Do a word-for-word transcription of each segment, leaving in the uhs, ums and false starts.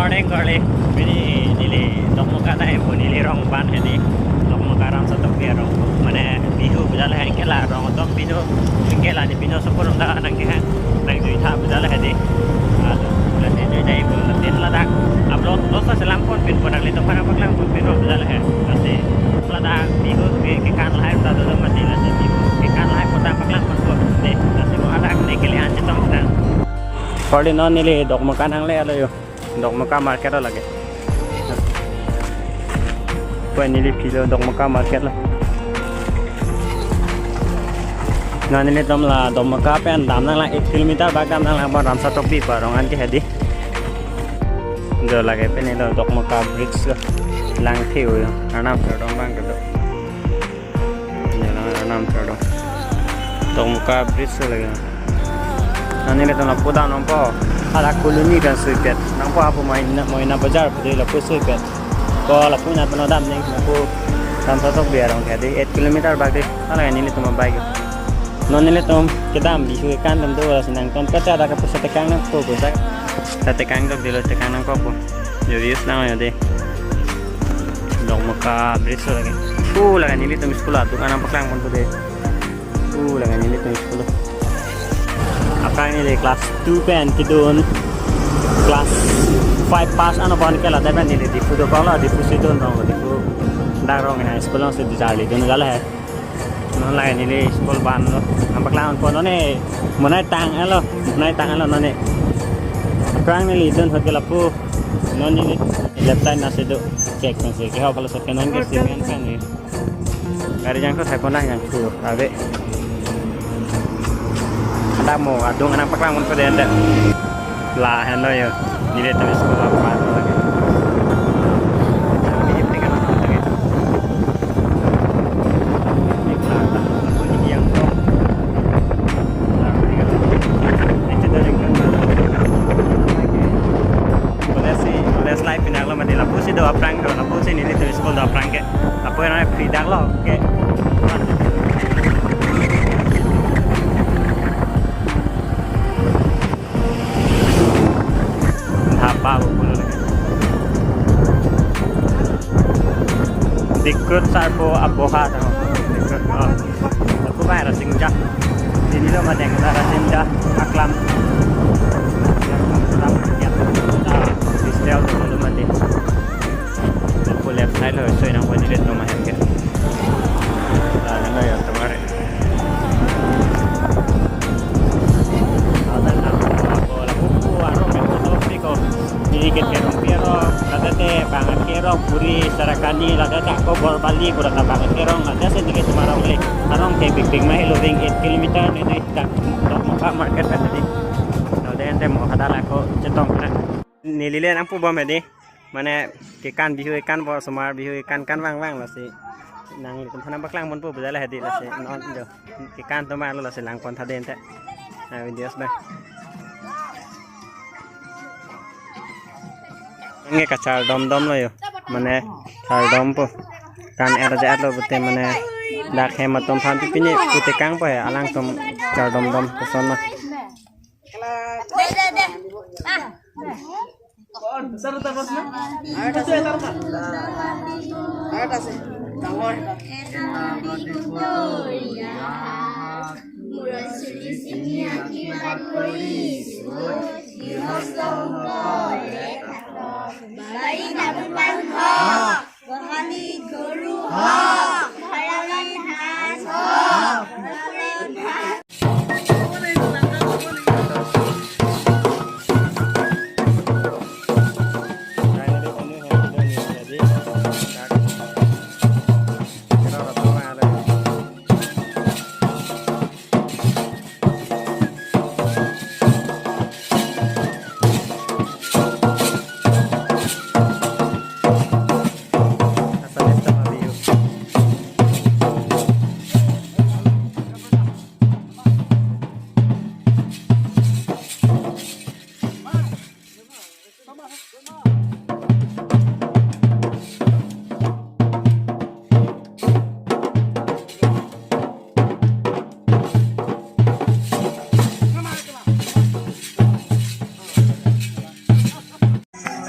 Thank God le, pini neli Dokmoka ta pu neli rong ban hedi. Dokmoka Ramsa Tokbi arong. Mane Bihu bujal hai kela rong to Bihu kela ni Bihu sopor da nang ke hai. Nang jui tha bujal hedi. Aduh, nanti jui dai bu nanti ladak upload dosa selam pon pin pon nanglitum aphan paklang pon pin bujal hai. Nanti ladak Bihu ke kekan lahai ta do mati nanti Bihu kekan lahai kota paklang pon pon. Nanti nanti mo ada ne kele anche tong nang. Kali non neli Dokmoka nangle alo yo. Dokmoka market lo lake. Pu neli philo Dokmoka market lo. Non nelitum la Dokmoka pen dam nanglang ek kilometer bak dam nanglang pon Ramsa Tokbi pu arong an ke hedi. Jo lake pen neli Dokmoka bridge lo. Lang thi uyo. Arnam therdom bang kedo. Jalan Arnam Therdom. Dokmoka bridge lagi. Nani le tona puda nangpo. Hala colony kan suipet. Nangpo apo maina maina bazar pudi lapu suipet. Ko lapu na tona dam ning lapu Ramsa Tokbi arong ke di eight kilometer bak di. Hala nelitum bike. Non nelitum kedam Bihu ekan dam do la sinang ton kacha da ka pusa tekang nangpo pusa. Sa tekang dok dilo tekang nangpo pu. Yo views lang yo de. Dokmoka bridge lagi. Pu lagi nelitum school atum anam paklang pon pu de. Pu lagi nelitum school. Aphrang neli class two pen kedun class five pass ano pon ke ladak pen neli Diphu dokok lo, Diphu si dun rong lo, Diphu dak rong high school along si di charli dun jala hai. Non lagi neli school ban lo. Anam paklang pon non ne. Monai tang alo, monai tang alo non ne. Aphrang neli dun hotel lapu. Non neli left side nasi do. Check nasi ke hau kalau sekian non ke sekian kan ni. Gari jangthu sai pon jangthu ave. Ada mo adung anam paklang pon pada anda. La henlo yo. Nelitum school apa lagi. Ini kan lagi. Ini kelihatan. Ini yang itu dari kan. College si, college life ini kalau mati lapu si do aphrang do, lapu si nelitum school do aphrang ke. Lapu yang free dak lo ke. Dhapa bukul lagi. Dikut Sarpo Aboha tau. Dikut, oh. Aku bayar singja. Sini lo madeng kita singja aklam. Aklam ya. Ah, Kristel dulu mati. Aku left side lo, so inang buat dilihat rumah yang gitu. Nah, nang ya kemarin. Ladak nang ako lapu pu arong ke foto piko. Ini ke kerong piro, ladak te bangat kerong puri sarakani, ladak te ako Borbali pura ta bangat kerong, ladak se dikit semarong le. Arong ke big big mai lo ring eight kilometer ni ni tak Dokmoka market kan tadi. Ladak ente mo hada lako chetong kena. Neli le nangpu bom hedi. Mane kekan Bihu ekan bo somar Bihu ekan kan vang vang lasi. Nanglitum aphan paklang pon pu bujala hedi lasi. Non jo. Kekan tomar lo lasi lang pon tha den te. Na videos ba. Nge kachar dom dom lo yo. Mane char dom po. Kan er ja lo bute mane dak hem atum aphan pipini pute kang po he alangtum char dom dom koson na.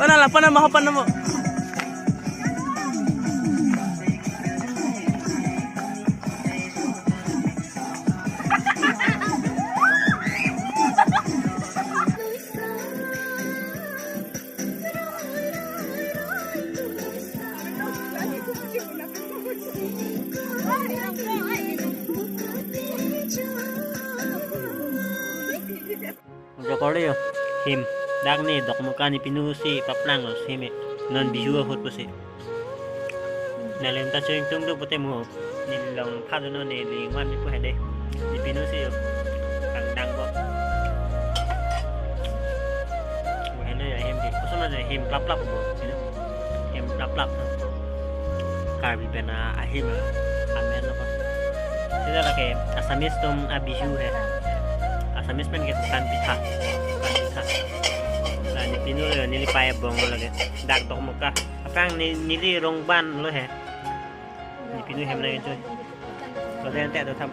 Pana la, pana maho, pana mo. Jokor yo, him, dak ne Dokmoka ne pinu si paplang lo simi, non Bihu ahut pusi. Nangli ta chewing tung do pute mo, ne long pha do non, ne lingwan ne pu hede. Ne pinu si yo, kangdang bo. Mo heno ya him di, koson aja him plap plap bo, you know? Him plap plap. Karbi pen ahim amen lo ko. Sita lake Assamese atum a-Bihu he. Assamese pen ke Kanpitha. Kanpitha. La ne pinu lo, neli pei abong lo lake. Dak Dokmoka. Aphrang ne, neli Rongban lo he. Ne pinu hem lake choi. Lo den te do tham.